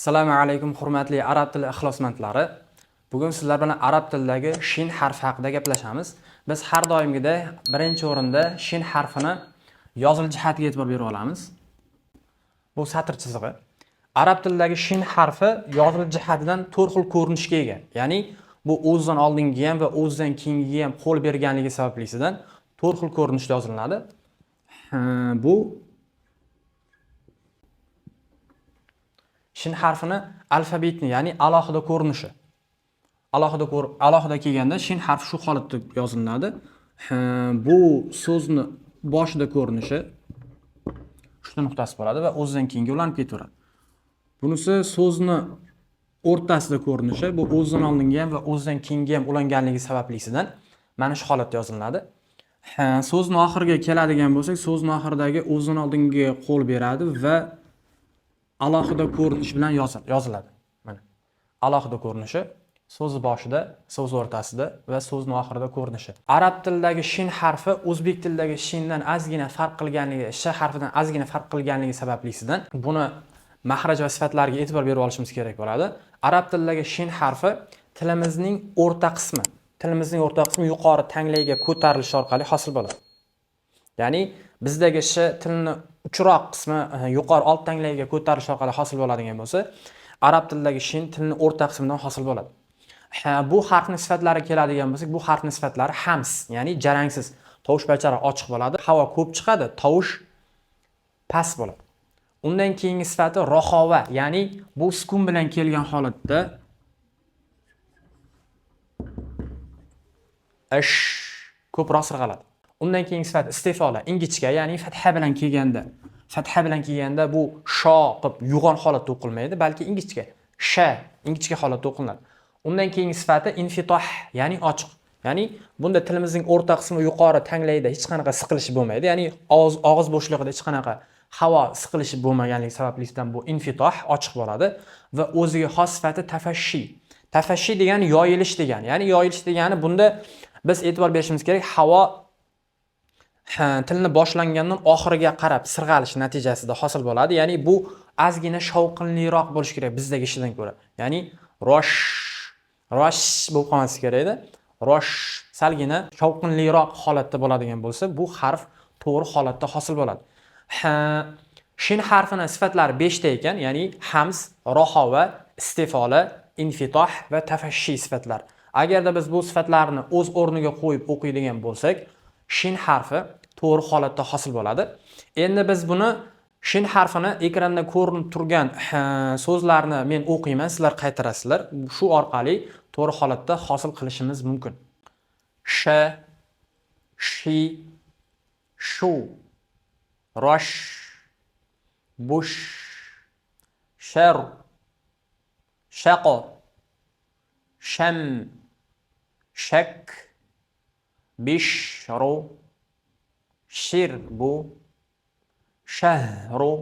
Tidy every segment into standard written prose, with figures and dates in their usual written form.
Assalomu alaykum, hurmatli arab tili ixlosmandlari. Bugun sizlar bilan arab tilidagi shin harfi haqida gaplashamiz. Biz har doimgidek birinchi o'rinda shin harfini yozilish jihatiga e'tibor berib olamiz. Bu satr chizig'i. Arab tilidagi shin harfi yozilish jihatidan to'rt xil ko'rinishga ega. Ya'ni bu o'zidan oldingi ham va o'zidan keyingi ham qo'l berganligi sabablisidan to'rt xil ko'rinishda yozilinadi. Bu shin harfini alfabetni, ya'ni alohida ko'rinishi. Alohida kelganda shin harfi shu holatda yozilinadi. Bu so'zni boshida ko'rinishi uchta nuqtasi bo'ladi va o'zidan keyingi ulanib ketaveradi. Bunisi so'zni o'rtasida ko'rinishi, bu o'zidan oldingi ham va o'zidan keyingi ham ulanganligi sabablisidan mana shu holatda yozilinadi. So'zni oxiriga keladigan bo'lsak, so'zni oxiridagi o'zidan oldingi qo'l beradi va alohida ko'rinish bilan yoziladi. Mana. Alohida ko'rinishi so'z boshida, so'z o'rtasida va so'zni oxirida ko'rinishi. Arab tilidagi shin harfi o'zbek tilidagi shindan ozgina farq qilganligi, sh harfidan ozgina farq qilganligi sabablisidan buni mahraj va sifatlariga e'tibor berib olishimiz kerak bo'ladi. Arab tilidagi shin harfi tilimizning o'rta qismi, tilimizning o'rta qismi yuqori tanglayga ko'tarilishi orqali hosil bo'ladi. Ya'ni bizdagi sh tilni uchroq qismi yuqori old tanglayga ko'tarilish orqali hosil bo'ladigan bo'lsa, arab tilidagi shin tilni o'rta qismidan hosil bo'ladi. Bu harfning sifatlari keladigan bo'lsak, bu harfning sifatlari hams, ya'ni jarangsiz, tovush paychalari ochiq bo'ladi, havo ko'p chiqadi, tovush past bo'ladi. Undan keyingi sifati rohova, ya'ni bu sukun bilan kelgan holatda sh ko'proq sirg'aladi. Undan keyingi sifat istifola, ingichka, ya'ni fatha bilan kelganda, fatha bilan kelganda bu sho qilib yo'g'on holatda o'qilmaydi, balki ingichka, sha ingichka holatda o'qilinadi. Undan keyingi sifati infitoh, ya'ni ochiq. Ya'ni bunda tilimizning o'rta qismi yuqori tanglayda hech qanaqa siqilish bo'lmaydi, ya'ni og'iz bo'shlig'ida hech qanaqa havo siqilishi bo'lmaganligi sabablisidan bu infitoh ochiq bo'ladi va o'ziga xos sifati tafashshi. Tafashshi degani yoyilish degani, ya'ni yoyilish degani bunda biz e'tibor berishimiz kerak, havo tilni boshlangandan oxiriga qarab sirg'alish natijasida hosil bo'ladi. Ya'ni bu ozgina shovqinliroq bo'lishi kerak bizdagi ishidan ko'ra. Ya'ni rosh rosh bo'lib qolmasi kerak edi. Rosh salgina shovqinliroq holatda bo'ladigan bo'lsa, bu harf to'g'ri holatda hosil bo'ladi. Shin harfini sifatlari 5 ta ekan, ya'ni hams, rohova, istifola, infitoh va tafashshi sifatlar. Agarda biz bu sifatlarni o'z o'rniga qo'yib o'qiydigan bo'lsak, shin harfi to'g'ri holatda hosil bo'ladi. Endi biz buni shin harfini ekranda ko'rinib turgan so'zlarni men o'qiyman, sizlar qaytarasizlar. Shu orqali to'g'ri holatda hosil qilishimiz mumkin. Sh, shi, shu, rosh, bush, shar, shaqo, sham, shak, bishru, shirbu, shahru,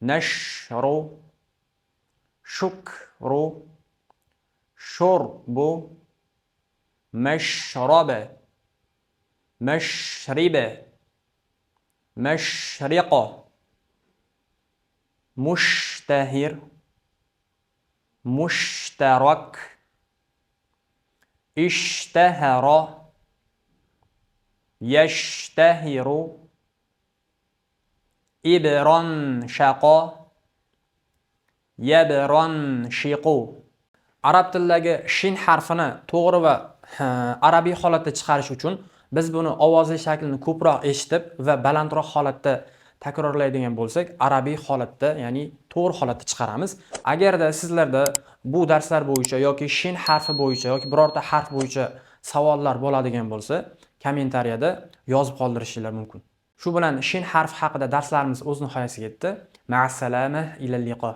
nashru, shukru, shurbu, mashraba, mashriba, mashriqa, mushtahir, mushtarak, ishtahara, yashtahiru, ibran shaqa, yabran shiqu. Arab tilidagi shin harfini to'g'ri va arabiy holatda chiqarish uchun biz buni ovozli shaklini ko'proq eshitib va balandroq holatda takrorlaydigan bo'lsak, arabiy holatda, ya'ni to'g'ri holatda chiqaramiz. Agarda sizlarda bu darslar bo'yicha yoki shin harfi bo'yicha yoki birorta harf bo'yicha savollar bo'ladigan bo'lsa, kommentariyada yozib qoldirishinglar mumkin. Shu bilan shin harfi haqida darslarimiz o'z nihoyasiga yetdi. Ma'assalama, ila liqo.